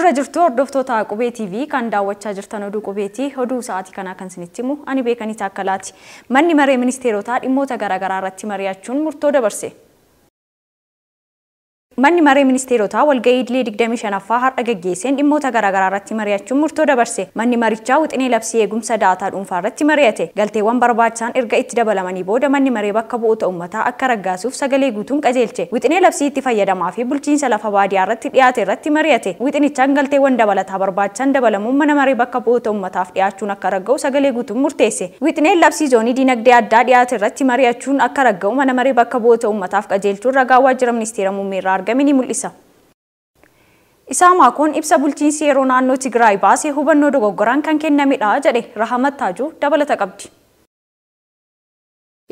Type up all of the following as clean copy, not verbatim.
Jirra jirtu hordoftoota Qubee TV kan daawwachaa jirtan oduu Qubeetii oduu sa'aatii kanaa kan isinitti himu ani Beekanii Taakkalaati. Manni maree ministeerotaa dhimmoota garaagaraa irratti mari'achuun murtoo dabarse. Manni maree ministeerotaa walga'ii idilee 25ffaa har'a gaggeesseen dhimmoota garaagaraa irratti mari'achuun murtoo dabarse. Manni marichaa wixinee labsii eegumsa daataa dhuunfaa irratti mari'ate. Galteewwan barbaachisan erga itti dabalamanii booda manni maree bakka bu'oota uummataa akka raggaasuuf sagalee guutuun qajeelche. Wixinee labsii itti fayyadamaa fi bulchiinsa lafa baadiyyaa irratti dhiyaate irratti mari'ate. Wixinichaan galteewwan dabalataa barbaachisan dabalamuun mana maree bakka bu'oota uummataaf dhiyaachuun akka ragga'u sagalee guutuun murteesse. Wixineen labsii zoonii diinagdee addaa dhiyaate irratti mari'achuun akka ragga'u mana maree bakka bu'oota uummataaf qajeelchuun ragaa waajjira ministeera muummee irraa argame ni mul'isa. Isaamaa ibsa bulchiinsi yeroo naannoo Tigraay baasee hubannoo dogoggoraan kan kennamedha jedhe Rahamat Taajuu dabalata qabdi.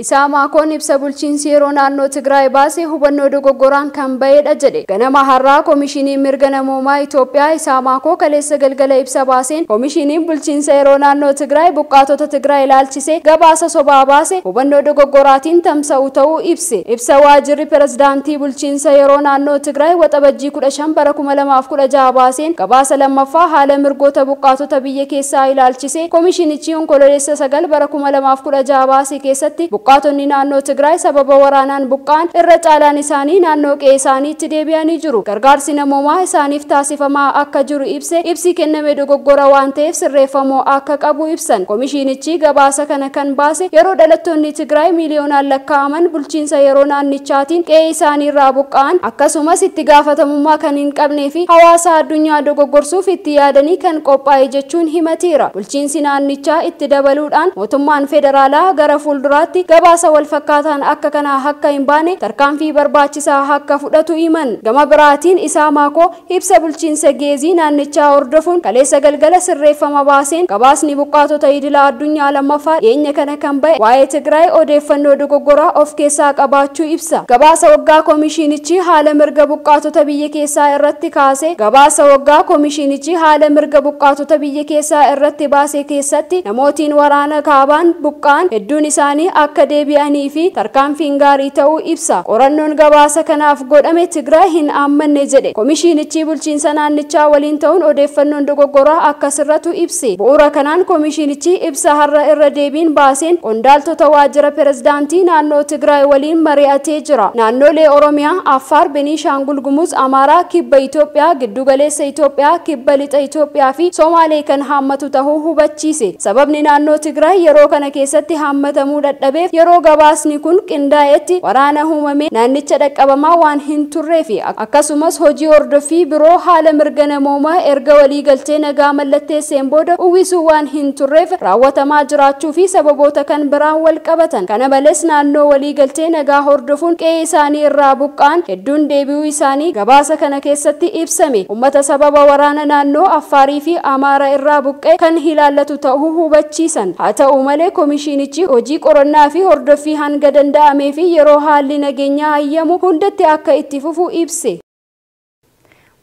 Isaamaa ibsa bulchiinsi yeroo naannoo Tigraay baasee hubannoo dogoggoraan kan ba'edha jedhe. Ganama har'aa Komishinii Mirga Namoomaa Itoophiyaa Isaamaa kaleessa galgala ibsa baaseen Komishiniin bulchiinsa yeroo naannoo Tigraay buqqaatota Tigraay ilaalchisee gabaasa sobaa baase hubannoo dogoggoraatiin tamsa'u ta'uu ibse. Ibsa waajjirri pirezidaantii bulchiinsa yeroo naannoo Tigraay waxabajjii 15 bara 2016 baaseen gabaasa lammaffaa haala mirgoota buqqaatota biyya keessaa ilaalchisee Komishinichi onkololeessa 9 bara 2016 baase keessatti buqqaatonni naannoo Tigraay sababa waraanaan buqqa'an irra caalaan isaanii naannoo qe'ee isaaniitti deebi'anii jiru. Gargaarsi namoomaa isaaniif taasifamaa akka jiru ibse. Ibsi kenname dogoggora waan ta'eef sirreeffamuu akka qabu ibsan. Komishinichi gabaasa kana kan baase yeroo dhalattoonni Tigraay miiliyoonaan lakkaa'aman bulchiinsa yeroo naannichaatiin qe'ee isaanii irraa buqqa'an akkasumas itti gaafatamummaa kan hin qabnee fi hawaasa addunyaa dogoggorsuuf itti yaadanii kan qophaa'e jechuun himateera. Bulchiinsi naannichaa itti dabaluudhaan mootummaan federaalaa gara fuulduraatti gabaasa wal fakkaataan akka kanaa akka hin baane tarkaanfii barbaachisaa akka fudhatu himan. Gama biraatiin Isaamaa ibsa bulchiinsa geezii naannichaa hordofuun kaleessa galgala sirreeffama baaseen gabaasni buqqaatota idila addunyaa lammaffaa dhiyeenya kana kan ba'e waa'ee Tigraay odeeffannoo dogoggoraa of keessaa qabaachuu ibsa. Gabaasa waggaa komishinichi haala mirga buqqaatota biyya keessaa irratti kaase gabaasa waggaa komishinichi haala mirga buqqaatota biyya keessaa irratti baase keessatti namootiin waraana kaabaan buqqa'an hedduun isaanii akka deebi'anii fi tarkaanfiin gaarii ta'uu ibsa. Qorannoon gabaasa kanaaf godhame Tigraay hin amanne jedhe. Komishinichi bulchiinsa naannichaa waliin ta'uun odeeffannoon dogoggoraa akka sirratu ibse. Bu'uura kanaan komishinichi ibsa har'a irra deebiin baaseen qondaaltota waajjira pirezidaantii naannoo Tigraay waliin mari'atee jira. Naannolee Oromiyaa, Affaar, Beniishaangul Gumuz, Amaaraa, Kibba Itoophiyaa, Giddugaleessa Itoophiyaa, Kibba Lixa Itoophiyaa fi Somaalee kan haammatu ta'uu hubachiise. Sababni naannoo Tigraay yeroo kana keessatti haammatamuu dadhabeef yeroo gabaasni kun qindaa'etti waraana uumame naannicha dhaqqabamaa waan hin turree fi akkasumas hojii hordoffii biroo haala mirga namoomaa erga walii galtee nagaa mallatteesseen booda uwwisuu waan hin turreef raawwatamaa jiraachuu fi sababoota kan biraan wal qabatan. Kana malees naannoo walii galtee nagaa hordofuun qe'ee isaanii irraa buqqa'an hedduun deebi'uu isaanii gabaasa kana keessatti ibsame. Uummata sababa waraana naannoo Affaarii fi Amaaraa irraa buqqa'e kan ilaallatu ta'uu hubachiisan. Haa ta'u malee komishinichi hojii qorannaa fi hordoffii hanga danda'amee fi yeroo haalli nageenyaa hayyamu hundatti akka itti fufu ibse.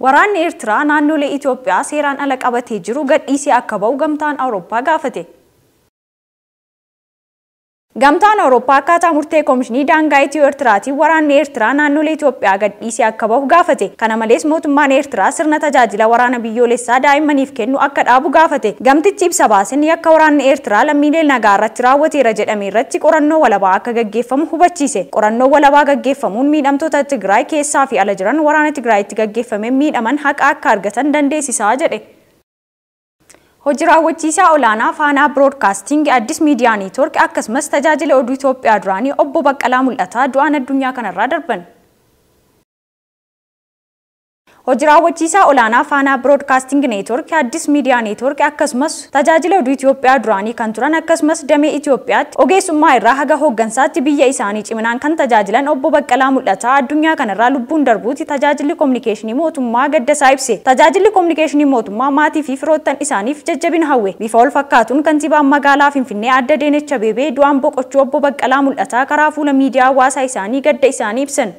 Waraanni Eertiraa naannolee Itoophiyaa seeraan ala qabatee jiru gadhiisee akka ba'u gamtaan Awurooppaa gaafate. Gamtaan Awurooppaa akkaataa murtee Komishinii Daangaa Itiyoo Eertiraatiin waraanni Eertiraa naannolee Itoophiyaa gadhiisee akka bahu gaafate. Kana malees mootummaan Eertiraa sirna tajaajila waraana biyyoolessaa daa'immaniif kennu akka dhaabu gaafate. Gamtichi ibsa baaseen yakka waraanni Eertiraa lammiilee nagaa irratti raawwateera jedhame irratti qorannoo walabaa akka gaggeeffamu hubachiise. Qorannoo walabaa gaggeeffamuun miidhamtoota Tigraay keessaa fi ala jiran waraana Tigraayitti gaggeeffame miidhaman haqa akka argatan dandeessisaa jedhe. Hojii raawwachiisaa olaanaa Faanaa Biroodkaasting Addis Miidiyaa Neetwoork akkasumas tajaajila oduu Itoophiyaa duraanii obbo Baqqalaa Mul'ataa du'aan addunyaa kanarraa darban. Hojii raawwachiisaa olaanaa Faanaa Biroodkaasting Neetwoork Addis Miidiyaa Neetwoork akkasumas tajaajila oduu Itoophiyaa duraanii kan turan akkasumas damee Itoophiyaatti ogeessummaa irraa haga hooggansaatti biyya isaanii ciminaan kan tajaajilan obbo Baqqalaa Mul'ataa addunyaa kanarraa lubbuun darbuuti tajaajilli kominikeeshinii mootummaa gaddasaa ibse. Tajaajilli kominikeeshinii mootummaa maatii fi firoottan isaaniif jajjabina hawwe. Bifa wal fakkaatuun kantiibaan magaalaa Finfinnee Aadde Adaanechi Abeebee du'aan boqochuu obbo Baqqalaa Mul'ataa karaa fuula miidiyaa hawaasaa isaanii gadda isaanii ibsan.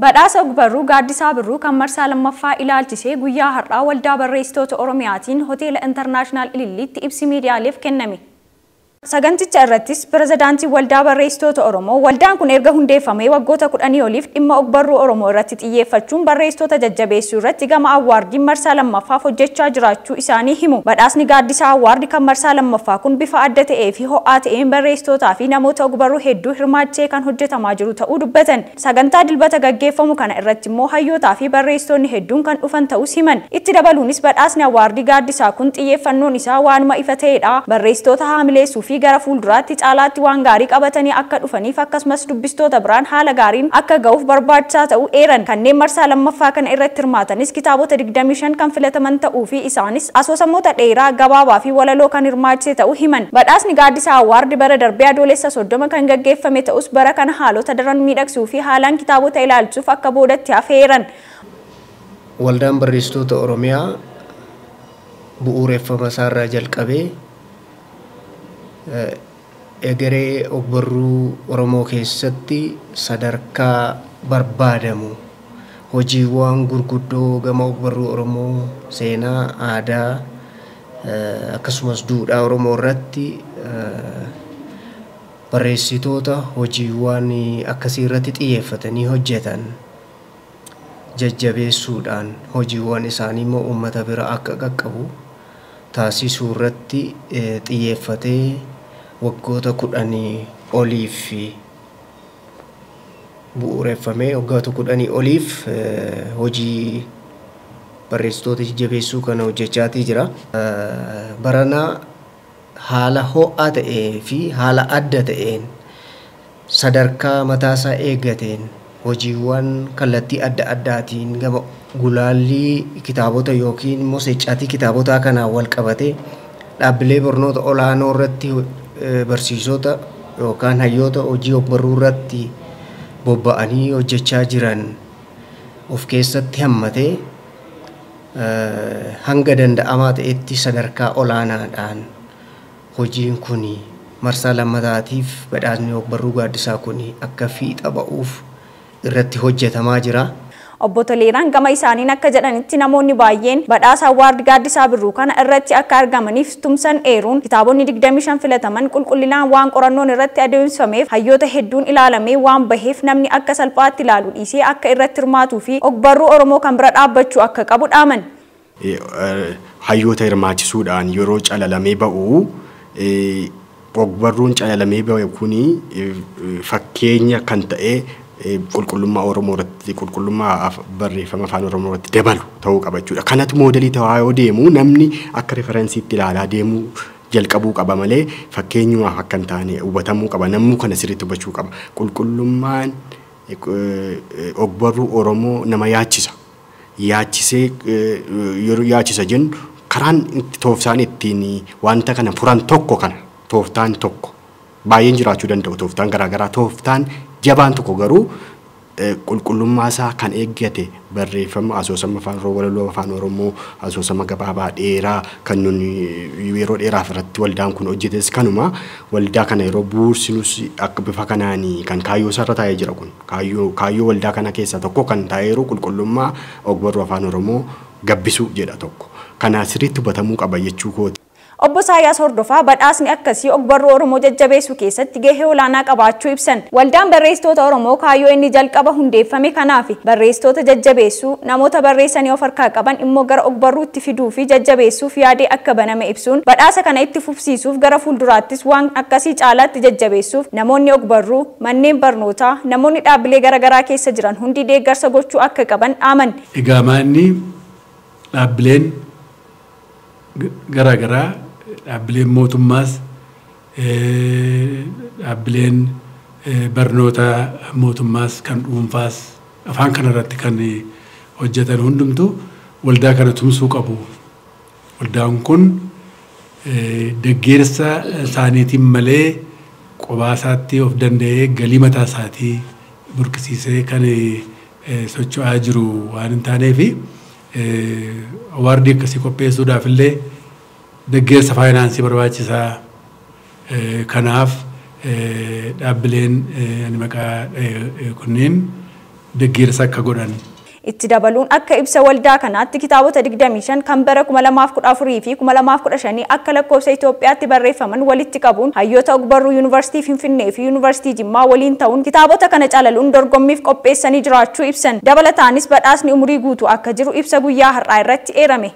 Badhaasa Ogbarruu Gaaddisaa Birruu kan marsaa lammaffaa ilaalchisee guyyaa har'aa waldaa barreessitoota Oromiyaatiin hoteela Intarnaashinaal Ililliitti ibsi miidiyaaleef kenname. Saganticha irrattis pirezidaantii Waldaa Barreessitoota Oromoo waldaan kun erga hundeeffamee waggoota 10 oliif dhimma ogbarruu Oromoo irratti xiyyeeffachuun barreessitoota jajjabeessuu irratti gama awwaardiin marsaa lammaffaaf hojjechaa jiraachuu isaanii himu. Badhaasni Gaaddisaa Awwaardi kan marsaa lammaffaa kun bifa adda ta'ee fi ho'aa ta'een barreessitootaa fi namoota ogbarruu hedduu hirmaachee kan hojjetamaa jiru ta'uu dubbatan. Sagantaa Dilbata gaggeeffamu kana irratti immoo hayyootaa fi barreessitoonni hedduun kan dhufan ta'us himan. Itti dabaluunis badhaasni awwaardii Gaaddisaa kun xiyyeeffannoon isaa waanuma ifa ta'edha. Barreessitoota haamileessuu fi gara fuulduraatti caalaatti waan gaarii qabatanii akka dhufaniif akkasumas dubbistoota biraan haala gaariin akka ga'uuf barbaachisaa ta'uu eeran. Kanneen marsaa lammaffaa kana irratti hirmaatanis kitaabota 25 kan filataman ta'uu fi isaanis asoosamoota dheeraa, gabaabaa fi walaloo kan hirmaachise ta'uu himan. Badhaasni Gaaddisaa Awwaardi bara darbee Adoolessa 30 kan gaggeeffame ta'us bara kana haalota daran miidhagsuu fi haalaan kitaabota ilaalchuuf akka boodatti hafeeran. Waldaan Barreessitoota Oromiyaa bu'uureffama isaarraa jalqabee egeree ogbarruu Oromoo keessatti sadarkaa barbaadamu hojiiwwan gurguddoo gama ogbarruu Oromoo seenaa, aadaa akkasumas duudhaa Oromoo irratti barreessitoota hojiiwwan akkasii irratti xiyyeeffatanii hojjetan jajjabeessuudhaan hojiiwwan isaanii immoo uummata bira akka qaqqabu taasisuu irratti xiyyeeffatee waggoota 10 oliif bu'uureffamee waggoota 10 oliif hojii barreessitoota jajjabeessuu kana hojjechaatii jira. Baranaa haala ho'aa ta'ee fi haala adda ta'een sadarkaa mataasaa eeggateen hojiiwwan kallattii adda addaatiin gama gulaallii kitaabota yookiin immoo seccaatii kitaabotaa kanaan wal qabatee dhaabbilee barnoota olaanoo irratti barsiisota yookaan hayyoota hojii ogbarruu irratti bobba'anii hojjechaa jiran of keessatti hammatee hanga danda'amaa ta'etti sadarkaa olaanaadhaan hojiin kun marsaa lammataatiif badhaasni ogbarruu Gaaddisaa kun akka fiixa ba'uuf irratti hojjetamaa jira. Obbo Toleeraan gama isaaniin akka jedhanitti namoonni baay'een badhaasa Awwaardi Gaaddisaa Birruu kana irratti akka argamaniif tumsan eeruun kitaabonni 25 filataman qulqullinaan waan qorannoon irratti adeemsifameef hayyoota hedduun ilaalamee waan baheef namni akka salphaatti ilaalu dhiisee akka irratti hirmaatuu fi ogbarruu Oromoo kan bira dhaabbachuu akka qabu dhaaman. Hayyoota hirmaachisuudhaan yeroo calalamee ba'u ogbarruun calalamee ba'u kuni fakkeenya kan ta'e qulqullummaa Oromoo irratti qulqullummaa barreeffama afaan Oromoo irratti dabalu ta'uu qaba jechuudha. Kanatu moodelii ta'aa yoo deemu namni akka referensiitti ilaalaa deemuu jalqabuu qaba malee fakkeenyumaaf akka hin taane hubatamuu qaba. Namni kana sirriitti hubachuu qaba. Qulqullummaan ogbarruu Oromoo nama yaachisa. Yaachisee yeroo yaachisa jennu karaan tooftaan ittiin wanta kana furan tokko kana tooftaan tokko baay'een jiraachuu danda'u tooftaan garaagaraa tooftaan jabaan tokko garuu qulqullummaa isaa kan eeggate barreeffama asoosama afaan Oromoo walaloo afaan Oromoo asoosama gabaabaa dheeraa kan nuni yeroo dheeraaf irratti waldaan kun hojjetes kanuma waldaa kana yeroo buursinus akka bifa kanaanii kan kaayyoo isaarra taa'ee jira kun kaayyoo waldaa kana keessaa tokko kan taa'eeru qulqullummaa ogbarruu afaan Oromoo gabbisuu jedha tokko kana sirriitti hubatamuu qaba jechuu kooti. Obbo Isaayyaas Hordofaa badhaasni akkasii ogbarruu Oromoo jajjabeessuu keessatti gahee olaanaa qabaachuu ibsan. Waldaan barreessitoota Oromoo kaayyoo inni jalqaba hundeeffame kanaaf barreessitoota jajjabeessuu, namoota barreessanii of harkaa qaban immoo gara ogbarruutti fiduu fi jajjabeessuuf yaadee akka baname ibsuun badhaasa kana itti fufsiisuuf gara fuulduraattis waan akkasii caalaatti jajjabeessuuf namoonni ogbarruu, manneen barnootaa, namoonni dhaabbilee garaagaraa keessa jiran hundi deeggarsa gochuu akka qaban dhaaman. Egaa maanni dhaabbileen garaagaraa dhaabbileen mootummaas dhaabbileen barnoota mootummaas kan dhuunfaas afaan kanarratti kan hojjetan hundumtu waldaa kana tumsuu qabu. Waldaan kun deeggarsa isaaniitiin malee qobaa isaatti of danda'ee galii mataa isaatii burqisiisee kan socho'aa jiru waan hin taaneef awaardii akkasii qopheessuudhaaf illee deeggarsa faayinaansii barbaachisaa. Kanaaf dhaabbileen ani maqaa kunneen deeggarsa akka godhan. Itti dabaluun akka ibsa waldaa kanaatti kitaabota 25 kan bara 2014 fi 2015 akka lakkoofsa Itoophiyaatti barreeffaman walitti qabuun hayyoota ogbarruu Yuunivarsiitii Finfinnee fi Yuunivarsiitii Jimmaa waliin ta'uun kitaabota kana calaluun dorgommiif qopheessanii jiraachuu ibsan. Dabalataanis badhaasni umurii guutuu akka jiru ibsa guyyaa har'aa irratti eerame.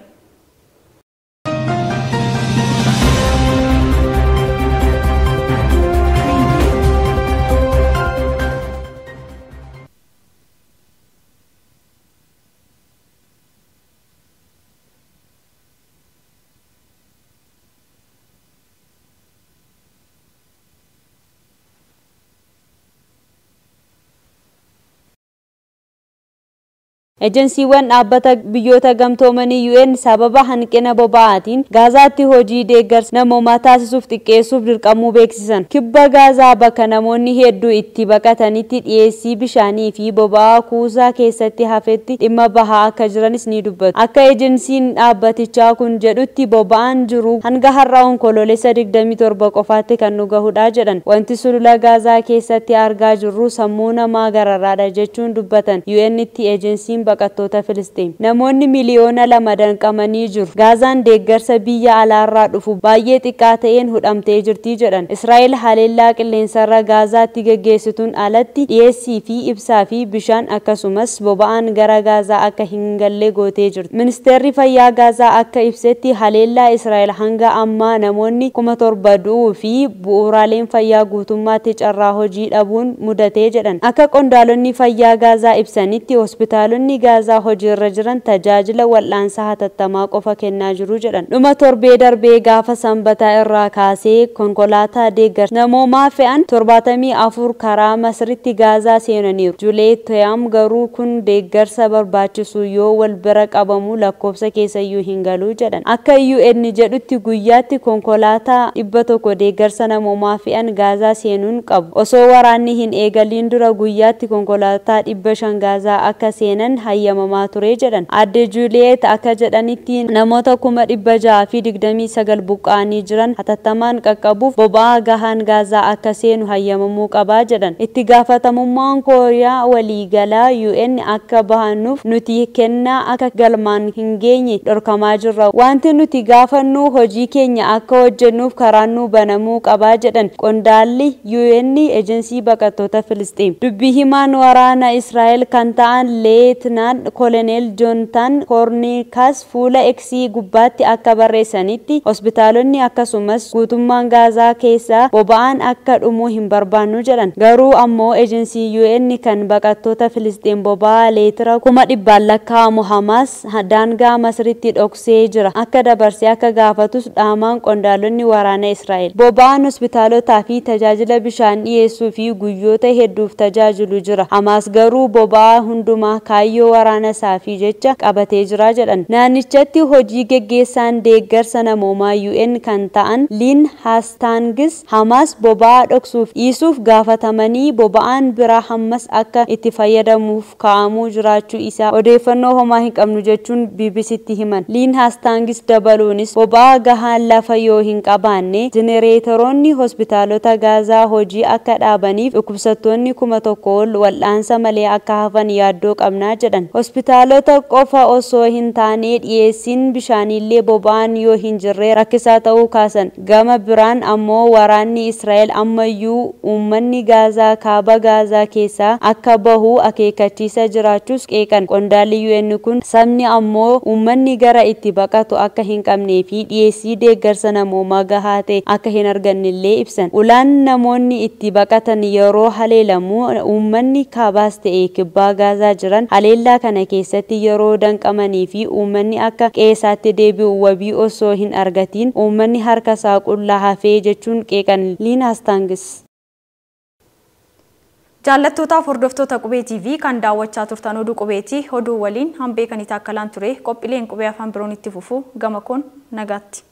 Ejensiiwwan dhaabbata biyyoota gamtoomanii UN sababa hanqina boba'aatiin Gaazaatti hojii deeggarsa namoomaa taasisuuf xiqqeessuuf dirqamuu beeksisan. Kibba Gaazaa bakka namoonni hedduu itti baqatanitti dhiyeessii bishaanii fi boba'aa kuusaa keessatti hafetti dhimma bahaa akka jiranis ni dubbatu. Akka ejensiin dhaabbatichaa kun jedhutti boba'aan jiru hanga har'a Onkoloolessa 27 qofaatti kan nu gahudha jedhan. Wanti sulula Gaazaa keessatti argaa jirru sammuu namaa gararraadha jechuun dubbatan. UN'tti ejensiin baqattoota Filistiin. Namoonni miliyoona 2 danqamanii jiru. Gaazaan deeggarsa biyya alaarraa dhufu baay'ee xiqqaa ta'een hudhamtee jirti jedhan. Israa'el haleellaa qilleensarra Gaazaatti geggeessituun alatti dhiyeessii fi ibsaa fi bishaan akkasumas boba'aan gara Gaazaa akka hin galle gootee jirti. Ministeerri fayyaa Gaazaa akka ibsetti haleellaa Israa'el hanga ammaa namoonni 7,000 du'uu fi bu'uuraaleen fayyaa guutummaatti carraa hojii dhabuun mudatee jedhan. Akka qondaalonni fayyaa Gaazaa ibsanitti hospitaalonni Gaazaa hojiirra jiran tajaajila wal'aansaa hatattamaa qofa kennaa jiru jedhan. Dhuma torbee darbee gaafa sanbataa irraa kaasee konkolaataa deeggarsa namoomaa fe'an 74 karaa Masritti Gaazaa seenaniiru. Juleet Toyaam garuu kun deeggarsa barbaachisu yoo wal bira qabamu lakkoofsa keessayyuu hin galu jedhan. Akka UN jedhutti guyyaatti konkolaataa 100 deeggarsa namoomaa fe'an Gaazaa seenuun qabu. Osoo waraanni hin eegaliin dura guyyaatti konkolaataa 500 Gaazaa akka seenan hayyamamaa ture jedhan. Aadde Juliet akka jedhanitti namoota 629,000 buqqa'anii jiran hatattamaan qaqqabuuf boba'aa gahaan Gaazaa akka seenu hayyamamuu qabaa jedhan. Itti gaafatamummaan Kooriyaa waliigalaa UN akka bahannuuf nuti kennaa akka galmaan hin geenye dhorkamaa jirra. Wanti nuti gaafannu hojii keenya akka hojjennuuf karaan nu banamuu qabaa jedhan. Qondaalli UN ejensii baqattoota Filisxiin. Dubbii himaan waraana Israa'el kan ta'an Leetnaan Koloneel Joontaan Koornikas fuula X gubbaatti akka barreessanitti hospitaalonni akkasumas guutummaan Gaazaa keessaa boba'aan akka dhumu hin barbaannu jedhan. Garuu ammoo ejensii UN kan baqattoota Filisxiin boba'aa leetira 100,000 lakkaa'amu Hamaas daangaa Masritti dhoksee jira. Akka dabarsee akka gaafatus dhaamaan qondaalonni waraana Israa'el. Boba'aan hospitaalotaa fi tajaajila bishaan dhiyeessuu fi guyyoota hedduuf tajaajilu jira. Hamaas garuu boba'aa hundumaa kaayyoo waraana isaa fi jecha qabatee jira jedhan. Naannichatti hojii geggeessaan deeggarsa namoomaa UN kan ta'an Liin Haastaangis Hamaas boba'aa dhoksuuf dhiisuuf gaafatamanii boba'aan biraa hammas akka itti fayyadamuuf kaa'amuu jiraachuu isaa odeeffannoo homaa hin qabnu jechuun BBCtti himan. Liin Haastaangis dabaluunis boba'aa gahaan lafa yoo hin qabaanne jenereeteroonni hospitaalota Gaazaa hojii akka dhaabaniif dhukkubsattoonni 1,000 ol wal'aansa malee akka hafan yaaddoo qabnaa jedhan. Hospitaalota qofa osoo hin taane dhiyeessiin bishaaniillee boba'aan yoo hin jirre rakkisaa ta'uu kaasan. Gama biraan ammoo waraanni Israa'el ammayyuu uummanni Gaazaa kaaba Gaazaa keessaa akka bahu akeekkachiisa jiraachuus qeeqan. Qondaalli UN kun sabni ammoo uummanni gara itti baqatu akka hin qabnee fi dhiyeessii deeggarsa namoomaa gahaa ta'e akka hin argannellee ibsan. Ulaan namoonni itti baqatan yeroo haleelamu uummanni kaabaas ta'e kibbaa Gaazaa jiran haleellaa kana keessatti yeroo danqamanii fi uummanni akka qe'eessaatti deebi'u wabii osoo hin argatiin uummanni harka isaa qullaa hafee jechuun qeeqan. Liin Haastaangis. Jaallattootaaf hordoftoota Qubee TV kan daawwachaa turtan oduu Qubeetii oduu waliin hambee kan itaakkalaan ture qophiileen Qubee afaan biroon itti fufu gama koon nagaatti.